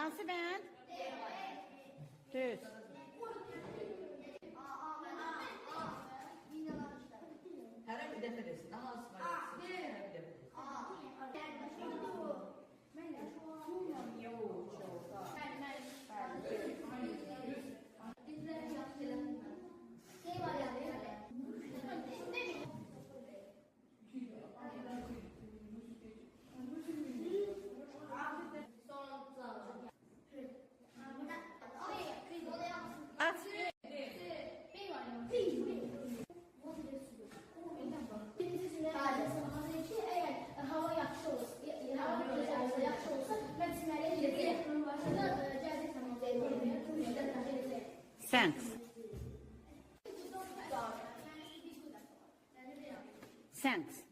Hansı bənd? Düz. Hərə bir dəfə desin. Daha hansı variant seçir? Hərə bir dəfə desin. At. Əgər hava yaxşı olsa, hava gözəlsə, yaxşı olsa, mən çimərliyə gedəcəyəm. Gələcək zaman Thanks. Thanks.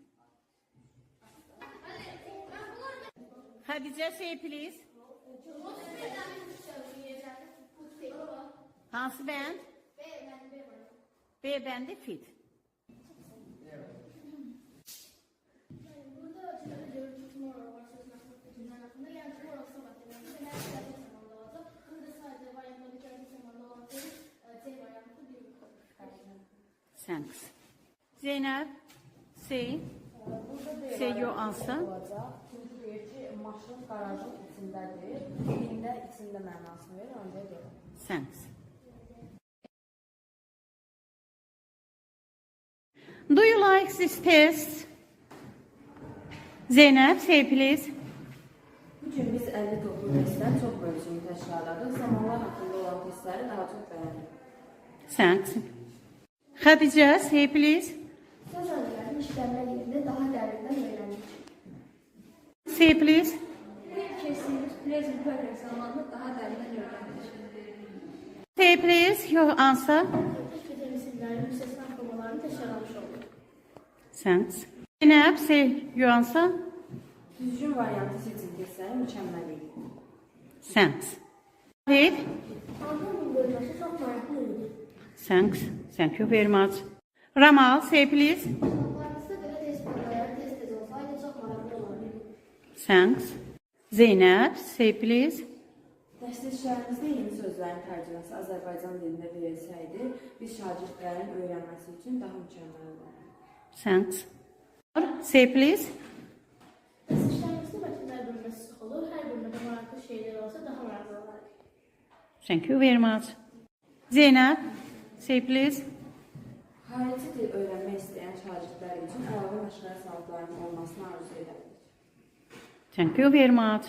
Xədicə, say please. Hansı bənd? B bəndi fit. Burada cümlədə görür ki, tomorrow var sözün haqqında, cümlənin haqqında. Yəni tomorrow sabah deməkdir. Deməli, gələcək zamanda olacaq. Burada sadəcə variantlarda gələcək zamanda olan deyil, C variantı bir. Thanks. Zeynəb, say. Burada B Say your variantı answer. olacaq. Çünki deyir ki, maşın qarajın içindədir. İndə, içində mənasını verir, ona görə deyirəm. Thanks. Do you like this test? Zeynep, say please. Bu gün biz 50 toplu testdən çox mövzunu təkrarladıq. Zamanlar haqqında olan testləri daha çox bəyəndim. Thanks. Xədicə, say please. Söz öncələrinin işlənmə yerini daha dərindən öyrəndik. Say please. Bu il keçdiyimiz present perfect zamanını daha dərindən öyrəndik. Say please your answer. Heç bir isimlərin müstəsna formalarını təkrarlamış olduq. Thanks. Zeynep, say your answer. Düzgün variantı seçin testləri mükəmməl idi. Thanks. David, Anadolu bölməsi çox maraqlı idi. thanks. Thank you very much. Ramal, say please. Sınıflarımızda belə test bölmələri tez-tez olsaydı çox maraqlı olardı. Thanks. Zeynep, say please. Dərsliklərimizdə yeni sözlərin tərcüməsi Azərbaycan dilində verilsəydi, biz şagirdlərin öyrənməsi üçün daha mükəmməl olardı. Thanks. Say please. Dərsliklərimizdə mətnlər bölməsi çox olur. Hər bölmədə maraqlı şeylər olsa daha maraqlı olardı. Thank you very much. Zeynep, say please. Xarici dil öyrənmək istəyən şagirdlər üçün əlavə məşğələ saatlarının olmasını arzu edərdik. Thank you very much.